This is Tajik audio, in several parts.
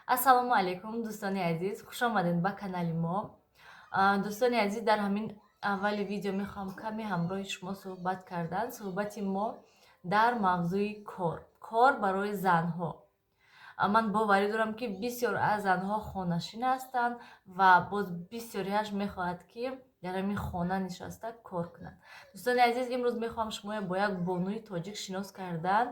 Ассалому алайкум, дӯстони азиз, хушомадед ба канали мо. Дӯстони азиз, дар ҳамин аввали видео мехоҳам каме ҳамроҳи шумо суҳбат кардан. Суҳбати мо дар мавзӯи кор, кор барои занҳо. Ман боварӣ дорам, ки бисёр аз занҳо хонашин ҳастанд ва боз бисёриаш мехоҳад, ки дар ҳамин хона нишаста кор кунанд. Дӯстони азиз, имрӯз мехоҳам шуморо бо як бонуи тоҷик шинос кардан.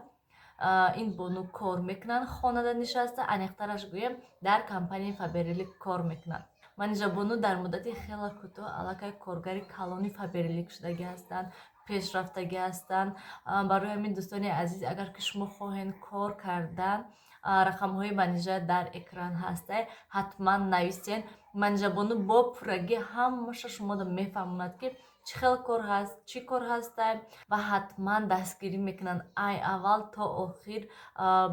Ин бону кор мекунанд хонада нишаста, аниқтараш гӯем, дар компанияи Фаберлик кор мекунанд. Манижа бону дар муддати хеле кӯтоҳ аллакай коргари калони Фаберлик шудагӣ ҳастанд, пешрафтагӣ ҳастанд. Барои ҳамин, дӯстони азиз, агар ки шумо хоҳед кор кардан, рақамҳои Манижа дар экран ҳастай, ҳатман нависен. Манижа бону бо пуррагӣ ҳамаша шуморо мефаҳмонад, ки чӣ хел кор ҳаст, чӣ кор ҳастай, ва ҳатман дастгирӣ мекунанд. Ай аввал то охир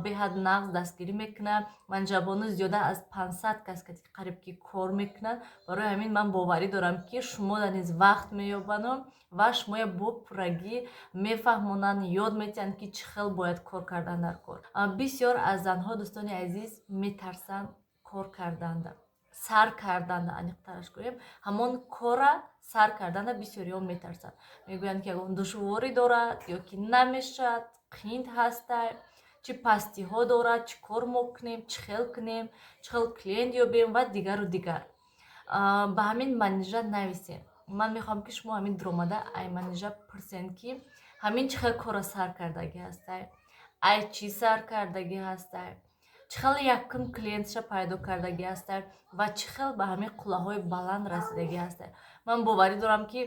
беҳад нағз дастгирӣ мекунанд. Манижа бону зиёда аз 500 кас қариб ки кор мекунанд. Барои ҳамин ман боварӣ дорам, ки шуморо низ вақт меёбану ва шумоя бо пуррагӣ мефаҳмонанд, ёд метиҳанд, ки чӣ хел бояд кор кардан дар кор. Бисёр аз занҳо, дӯстони азиз, метарсанд кор карданда, сар карданда, аниқтараш гӯем, ҳамон кора сар карданда бисёриҳо метарсанд. Мегӯянд, ки ягон душворӣ дорад ё ки намешавад, қинд ҳастай, чӣ пастиҳо дорад, чӣ кор мо кунем, чӣ хел кунем, чӣ хел клиент ёбем ва дигару дигар. Ба ҳамин Манижа нависем. Ман мехоҳам, ки шумо ҳамин дуромада ай Манижа пурсен, ки ҳамин чӣ хел корро сар кардагӣ ҳастай, ай чӣ сар кардагӣ ҳастай, чӣ хел якум клиентша пайдо кардагӣ ҳастай ва чӣ хел ба ҳамин қуллаҳои баланд расидагӣ ҳастай. Ман боварӣ дорам, ки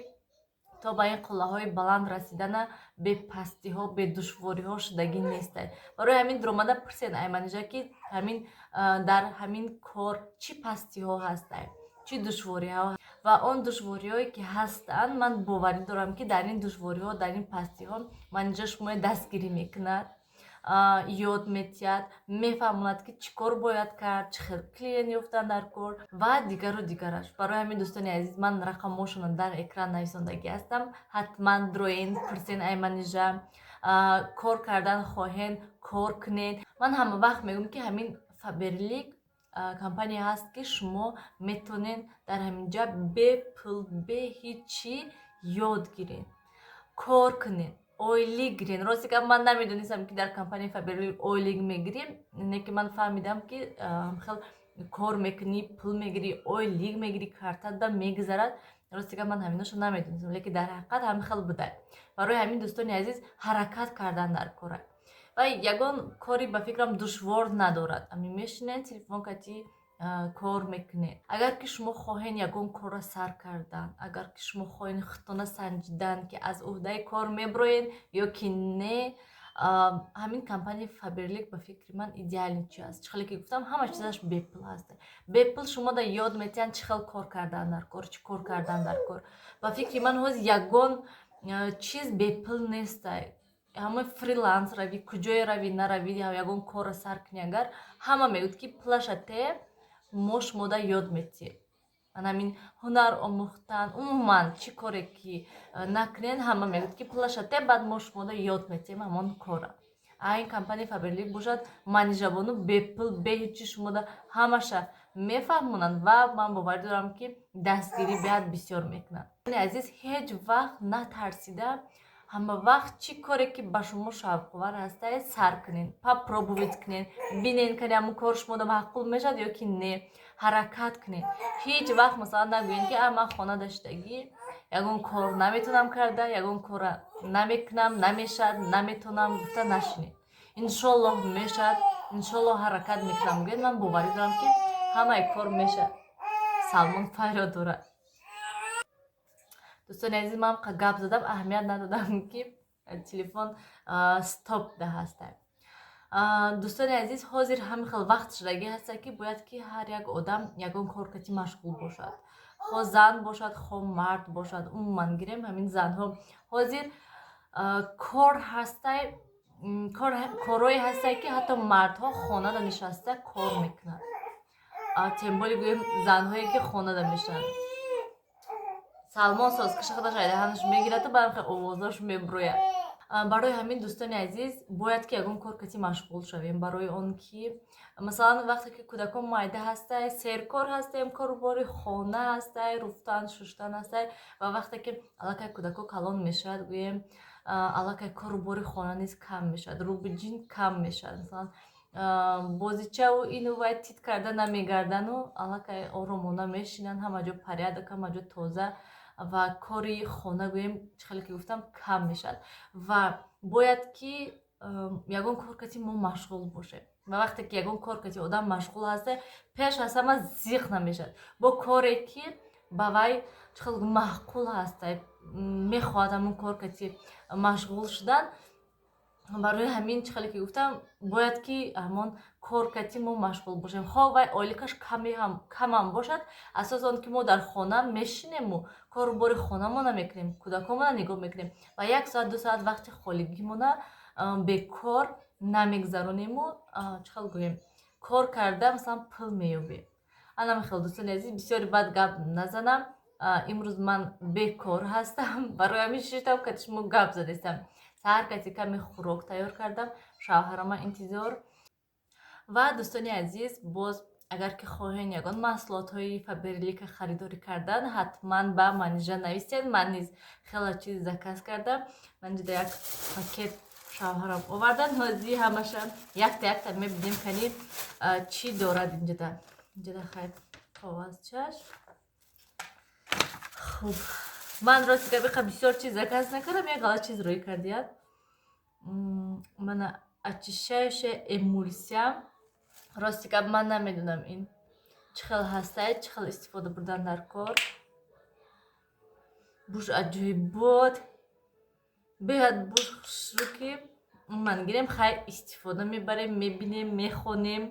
то ба ин қуллаҳои баланд расидана бепастиҳо, бедушвориҳо шудагӣ нестай. Барои ҳамин дуромада пурсен ай Манижа, ки ҳамин дар ҳамин кор чӣ пастиҳо ҳастай, чӣ душвориҳо, ва он душвориҳое ки ҳастанд, ман боварӣ дорам, ки дар ин душвориҳо, дар ин пастиҳо Манижа шуморо дастгирӣ мекунад, ёд метиҳад, мефаҳмонад, ки чӣ кор бояд кард, чӣ хел клиент ёфтан дар кор ва дигару дигараш. Барои ҳамин, дӯстони азиз, ман рақамҳошонро дар экран нависондагӣ ҳастам. Ҳатман дроен, пурсен ай Манижа. Кор кардан хоҳен, кор кунед. Ман ҳама вақт мегӯям, ки ҳамин Фаберлик компания ҳаст, ки шумо метавонед дар ҳамин ҷа бепул, бе ҳеҷ чӣ ёд гиред, кор кунед, ойлик гиред. Рости гап, ман намедонистам, ки дар компанияи Фаберлик ойлик мегирем, не ки ман фаҳмидам, ки хел кор мекунӣ, пул мегирӣ, ойлик мегирӣ, картада мегузарад. Рости гап, ман ҳаминошо намедонистам, лекин дар ҳақиқат ҳамин хел буда. Барои ҳамин, дӯстони азиз, ҳаракат кардан дар кора ва ягон кори, ба фикрам, душвор надорад. Ҳамин мешинед, телефон кати кор мекунед. Агар ки шумо хоҳед ягон корро сар кардан, агар ки шумо хоҳед худтона санҷидан, ки аз уҳдаи кор меброед ё ки не, ҳамин компанияи Фаберлик, ба фикри ман, идеальный чи аст. Чӣ хеле ки гуфтам, ҳама чизаш бепул ҳаст. Бепул шумода ёд метиҳанд, чӣ хел кор кардан дар кор, чӣ кор кардан дар кор. Ба фикри ман, ҳозир ягон чиз бепул нестай. Ҳама фриланс равӣ, куҷое равӣ, наравӣ, ягон корро сар кунӣ, агар ҳама мегӯяд, ки пулаша те, мо шумода ёд метиҳем. Ман ҳамин ҳунар омӯхтан, умуман чӣ коре ки накунед, ҳама мегӯяд, ки пулаша те, баъд мо шумода ёд метиҳем ҳамон корра. А ин компанияи Фаберлик бошад, Манижабону бепул, бе ҳеҷ чиз шумода ҳамаша мефаҳмонанд ва ман боварӣ дорам, ки дастгирӣ беҳад бисёр мекунанд. Азиз, ҳеҷ вақт натарсида, ҳама вақт чӣ коре ки ба шумо шавқовар ҳастае, сар кунед, попробовать кунед, бинед, кани ҳамон кор шумода маъқул мешавад ё ки не. Ҳаракат кунед. Ҳеҷ вақт, масалан, нагӯед, ки а ман хона даштагӣ, ягон кор наметавонам карда, ягон корра намекунам, намешавад, наметавонам гуфта нашинед. Иншоллоҳ, мешавад, иншоллоҳ, ҳаракат мекунам гӯед. Ман боварӣ дорам, ки ҳамаи кор мешавад. Салмон фарёд дорад. Дӯстони азиз, ман гап задам, аҳамият надодам, ки телефон стоп да ҳаста. Дӯстони азиз, ҳозир ҳамин хел вақт шудагӣ ҳаста, ки бояд ки ҳар як одам ягон кор кати машғул бошад, хо зан бошад, хо мард бошад. Умуман гирем, ҳамин занҳо ҳозир кор ҳастай, корҳое ҳастай, ки ҳатто мардҳо хонада нишаста кор мекунанд. Тем более гӯем, занҳое ки хонада мешинанд. Салмон созкаша худаш айдаҳанаш мегираду, баъд овозош меброяд. Барои ҳамин, дӯстони азиз, бояд ки ягон кор кати машғул шавем, барои он ки, масалан, вақте ки кӯдакон майда ҳастай, серкор ҳастем, корубори хона ҳастай, руфтан, шуштан ҳастай. Ва вақте ки аллакай кӯдако калон мешавад, гӯем, аллакай корубори хона низ кам мешавад, рӯбиҷин кам мешавад. Масалан, бозичаву ину вай тит карда намегардану аллакай оромона мешинанд, ҳама ҷо порядок, ҳама ҷо тоза ва кори хона, гӯем, чӣ хеле ки гуфтам, кам мешавад. Ва бояд ки ягон кор кати мо машғул бошем. Ва вақте ки ягон кор кати одам машғул ҳаста, пеш аз ҳама зиқ намешавад бо коре ки ба вай чӣ хел маъқул ҳаста, мехоҳад ҳамон кор кати машғул шудан. Барои ҳамин, чӣ хеле ки гуфтам, бояд ки ҳамон кор кати мо машғул бошем, хоҳ вай ойликаш камам бошад. Асоси он ки мо дар хона мешинему корубори хонамона мекунем, кӯдакомона нигоҳ мекунем ва як соат, 2 соат вақти холигимона бекор намегзаронему, чӣ хел гӯем, кор карда, масалан, пул меёбем. Анами хел, дӯстони азиз, бисёри бад гап назанам. Имрӯз ман бекор ҳастам, барои ҳамин шиштам, кати шумо гап задистам. Саҳар кати каме хӯрок тайёр кардам, шавҳарама интизор. Ва, дӯстони азиз, боз агар ки хоҳен ягон маҳсулотҳои Фаберлика харидорӣ кардан, ҳатман ба Манижа нависед. Ман низ хеле чиз заказ кардам. Ман ҷида як пакет шавҳарам овардан. Ҳозир ҳамаша якта якта мебинем, кани чӣ дорад инҷода. Инҷода хай коғазчаш. Хуб, ман рости гап иқа бисёр чиз заказ накардам, як ғалат чиз рӯй кардият. Мана очищающая эмульсия. Рости гап, ман намедонам, ин чӣ хел ҳастай, чӣ хел истифода бурдан дар кор. Буш аҷоибот, беҳад буш хушрӯ, ки ман гирем, хай, истифода мебарем, мебинем, мехонем.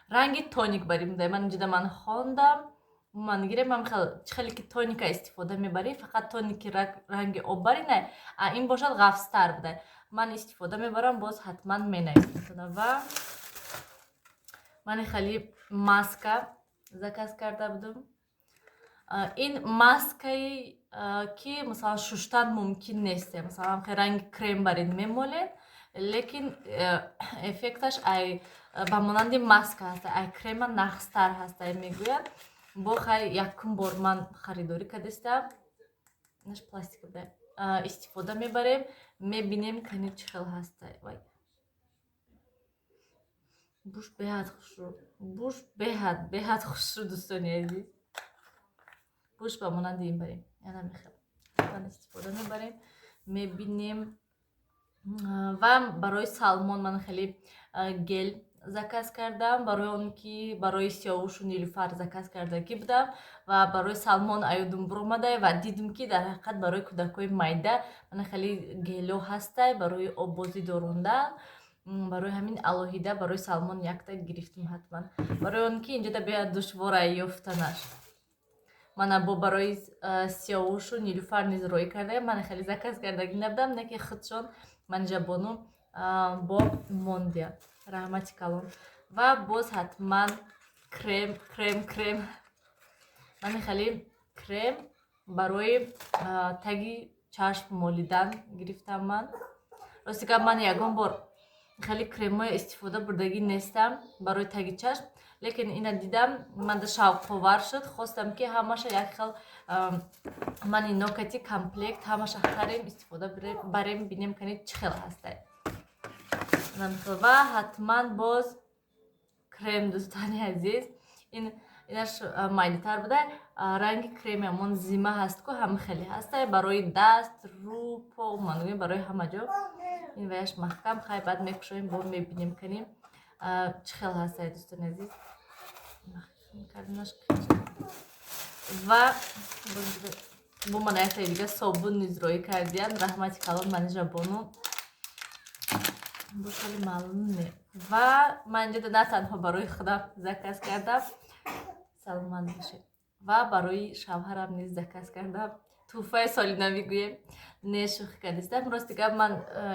Ранги тоник барим. Ман инҷода ман хондам, ман гирем ам хел, чӣ хеле ки тоника истифода мебарӣ, фақат тоники ранги об барӣ не, а ин бошад ғафзтар буда. Ман истифода мебарам, боз ҳатман менависам. Ва ман хеле маска заказ карда будам. Ин маскаи ки, масалан, шуштан мумкин нест, масалан, ранги крем барин мемолед, лекин эффекташ ай ба монанди маска ҳаста, ай крема нағзтар ҳаста, мегӯяд. Бо хай, якум бор ман харидорӣ кардистам. Наш пластик буда. Истифода мебарем, мебинем, кани чӣ хел ҳаста. Вай, буш беҳад хушрӯ, буш беҳад беҳад хушрӯ, дӯстони азиз. Буш ба монанди ин барем, яна мехел ман истифода мебарем, мебинем. Ва барои Салмон ман хеле гель заказ кардам, барои он ки барои Сиёвушу Нилуфар заказ кардагӣ будам ва барои Салмон аюдум буромада ва дидум, ки дар ҳақиқат барои кӯдакҳои майда мана хеле гело ҳастай барои оббозӣ дорондан. Барои ҳамин алоҳида барои Салмон якта гирифтум ҳатман, барои он ки инҷода беҳад душвора ёфтанаш. Мана бо барои Сиёвушу Нилуфар низ роӣ кардаям. Мана хеле заказ кардагӣ набудам, не ки худшон Манижабону бо мондия, раҳмати калон. Ва боз ҳатман крем, крем, крем. Мани хеле крем барои таги чашм молидан гирифтам. Ман, рости гап, ман ягон бор хеле кремҳои истифода бурдагӣ нестам барои таги чашм, лекин ина дидам, манда шавқовар шуд, хостам ки ҳамаша як хел ман инокати комплект ҳамаша харем, истифода барем, бинем, кани чӣ хел ҳастай. Ва ҳатман боз крем, дӯстони азиз. Ин инаш майдатар буда, ранги креми ҳамон зима ҳаст ку, ҳама хеле ҳастай, барои даст, рӯ, по, ман барои ҳама ҷо. Ин ваяш маҳкам, хай, баъд мекушоем, бо мебинем, кани чӣ хел ҳастай, дӯстони азиз. Карданаш ва бо мана яктаи дига собун низ роӣ кардиян, раҳмати калон, Манижабону. Бошали маълум не. Ва ман инҷода на танҳо барои худам заказ кардам, саломат бошед, ва барои шавҳарам низ заказ кардам, тӯҳфаи соли навӣ гӯем. Не, шӯхӣ кардистам. Рости гап, ман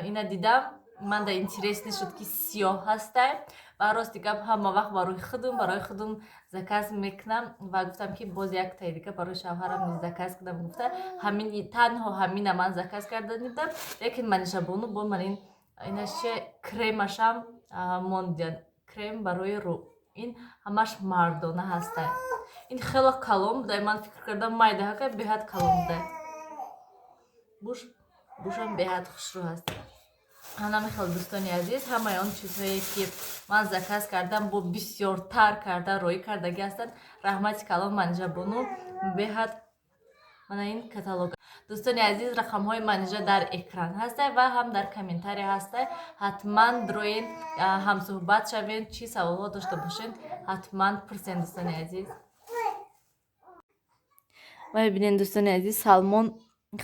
ина дидам, Манда интересный шуд, ки сиёҳ ҳастай, ва рости гап, ҳама вақт барои худум заказ мекунам ва гуфтам, ки боз яктаи дига барои шавҳарам низ заказ кунам гуфта, ҳамин, танҳо ҳамина ман заказ карда дидам. Лекин Манишабону бо ман ин инаше кремашам мондиян, крем барои рӯ. Ин ҳамаш мардона ҳастай. Ин хело калон будай, ман фикр кардам майдаҳака, беҳад калон будай. Бушам беҳад хушрӯ ҳаст. Ҳанами хел, дӯстони азиз, ҳамаи он чизҳое, ки ман заказ кардам, бо бисёртар карда роӣ кардагӣ ҳастанд. Раҳмати калон, Манижабону, беҳад. Мана ин каталог. Дӯстони азиз, рақамҳои Манижа дар экран ҳастай ва ҳам дар комментария ҳастай. Ҳатман дроен, ҳамсӯҳбат шавен, чӣ саволҳо дошта бошен, ҳатман пурсен, дӯстони азиз. Ва бибинен, дӯстони азиз, Салмон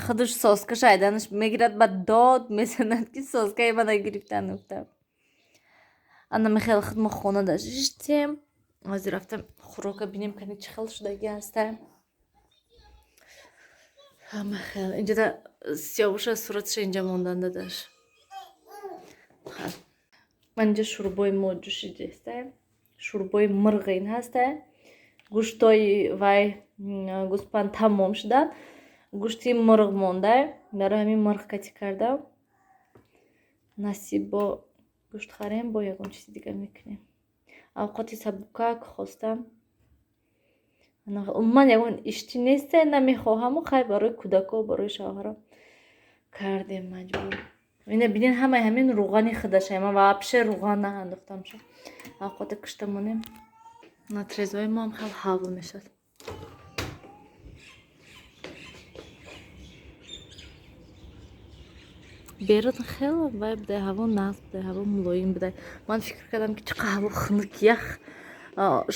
худаш соска шайданаш мегирад, ба дод мезанад, ки соскаи мана гирифтан. Гуфтам, ана михел худ мо хона дашиштем. Ҳозир рафтам хӯрока бинем, кани чӣ хел шудагӣ ҳастай. Ҳама хел инҷода Сиёвуша сураташа инҷа мондан дадаш. Ман инҷа шӯрбои мо ҷӯшидестай, шӯрбои мирғ ин ҳастай. Гӯштои вай гӯспанд тамом шуданд, гӯшти мурғ мондай. Барои ҳамин мурғ катӣ кардам. Насиб, бо гӯшт харем, бо ягон чизи дигар мекунем. Авқоти сабукак хостам. Умуман ягон ишти несте, намехоҳаму хай, барои кӯдако, барои шавҳарам кардем, маҷбур. Ина бинен, ҳамаи ҳамин рӯғани худаша, ман вообще рӯған наандохтамша. Авқота кушта монем, на трезои моам хел ҳавл мешавад. Берун хеле вай будай, ҳаво нағз будай, ҳаво мулоим будай. Ман фикр кардам, ки чӣ қадр ҳаво хунук, ях,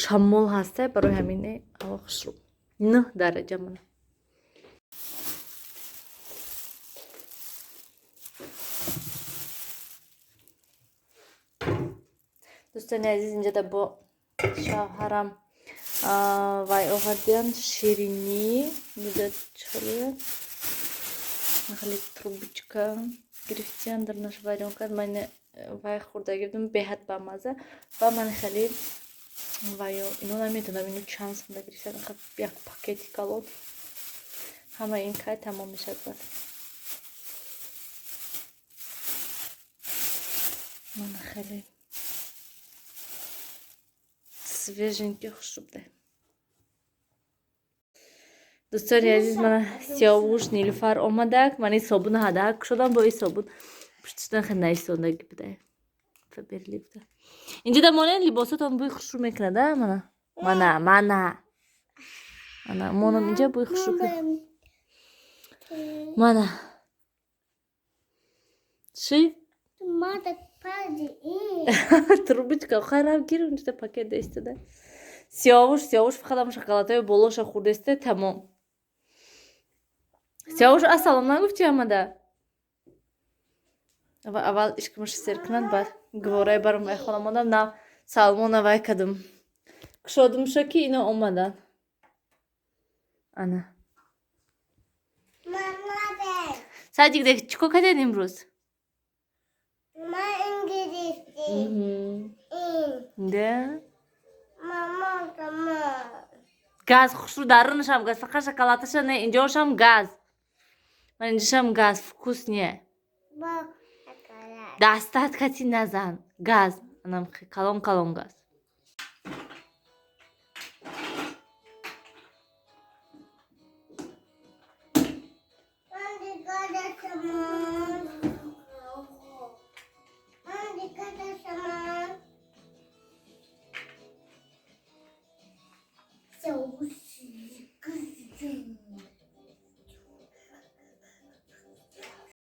шамол ҳастай, барои ҳамин ҳаво хушрӯ, 9 дараҷа мана. Дӯстони азиз, инҷода бо шавҳарам вай овардиян, ширинӣ. Хеле трубочка гирифтиян, дар наш варён кард. Ман вай хӯрда гирдам, беҳад бамаза. Ва ман хеле вайо ино намедонам, ино чанд сумда гирифтиян, як пакети калон. Ҳама ин кай тамом мешавад? Бад ман хеле свеженький, хушрӯ будай. Дӯстони азиз, мана Сиёвуш, Нилуфар омадак. Ман ин собуна ҳадаак шудам, бо ин собун пуштишдан хеле наистондагӣ будай, Фаберли буда. Инҷода монен, либосотон бӯи хушрӯ мекунад. А мана, мана, мана, мана, монам инҷа, бӯи хушрӯ. Мана чӣ трубочка хайрам гир, унҷода пакет истода. Сиёвуш, Сиёвуш фақат ҳам шоколадҳои болоша хӯрдаиста, тамом. Сиёвуш, ассалом нагуфтӣ омада? Аввал ишкамаша сер кунад, баъд гувораи барам вай хона мондам, на Салмона вай кардам, кушодумша, ки ино омаданд. Ана садик, де чӣ кор кардед имрӯз? Ман Де газ хушрӯ, дарунашам газ, фақат шоколадаша не, инҷоашам газ, ман инҷошам газ, вкусный. Дастат кати назан, газ, анам калон калон газ.